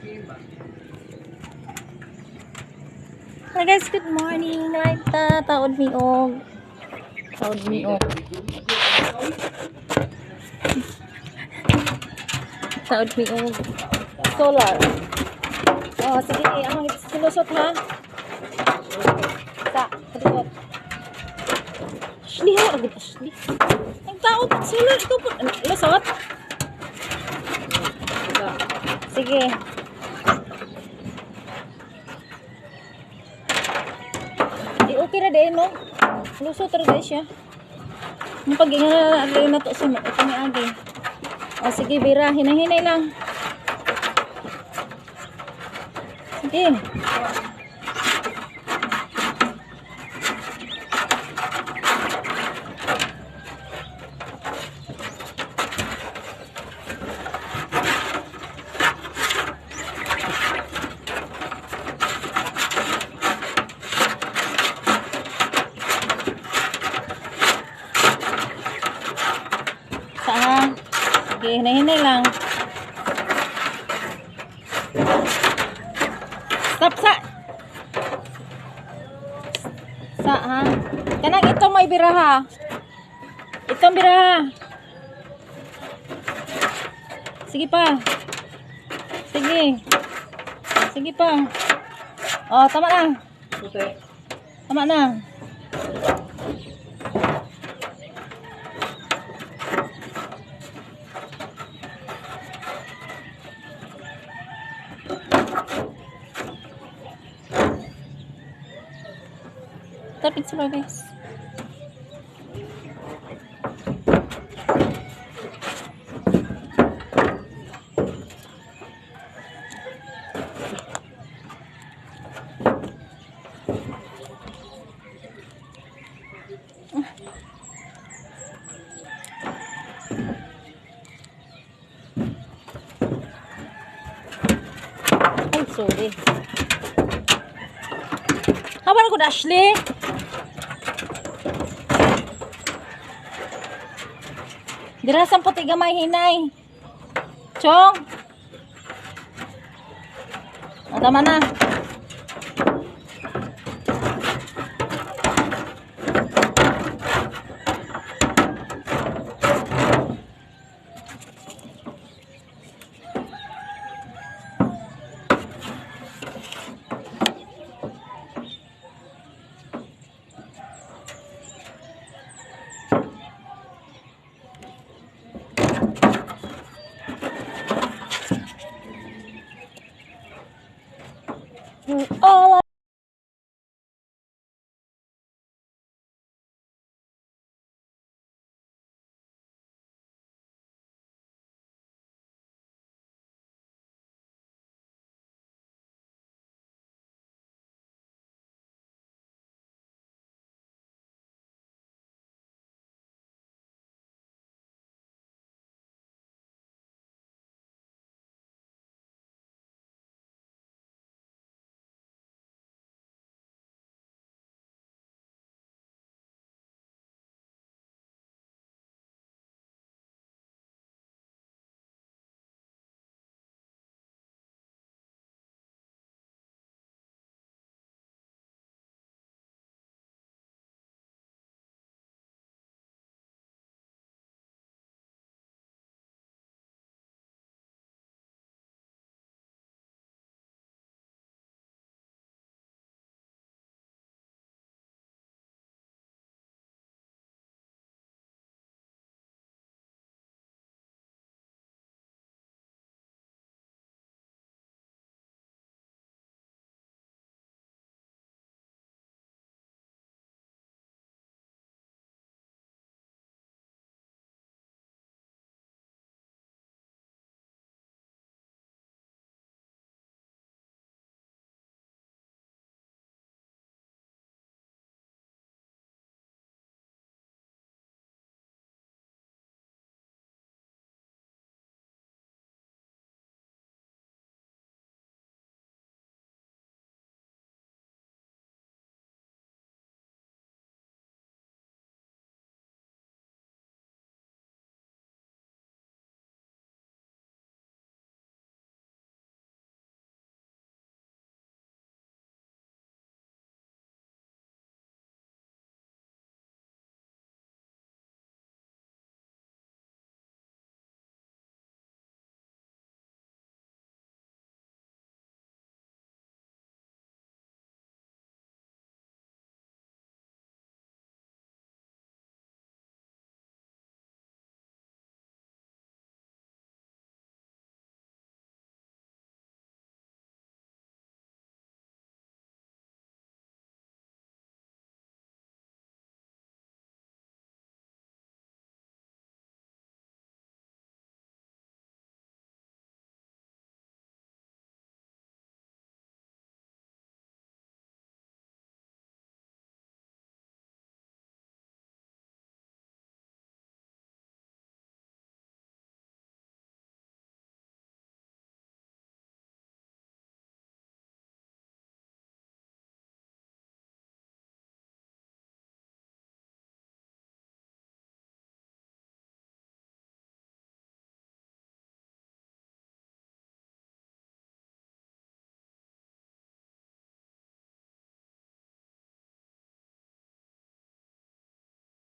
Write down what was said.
Hi guys, good morning. Right, ta taod mi og. Taod mi og. Taod mi og. Solar. Oh, sige, akong silusot ha. Sa, kalikot. Ashley, ha, agad Ashley. Ang tao, solar, ikaw po. Ano, lusot? Sige. Di okay ra din, no? Lusot ra din siya. Yung pag na na to sa ito ni agi. O sige, Bira, hinahinay lang. Sige. Saan? Sige, hinahinay lang. Stop sa. Sa ha. Kanang ito may biraha. Itong biraha. Sige pa. Sige. Sige pa. Oh, tama na. Tama na. Tapit sila, guys. Ay, sorry. Hawan ko na, Ashley. Dira sa puti gamay hinay. Chong. Oh, tama na.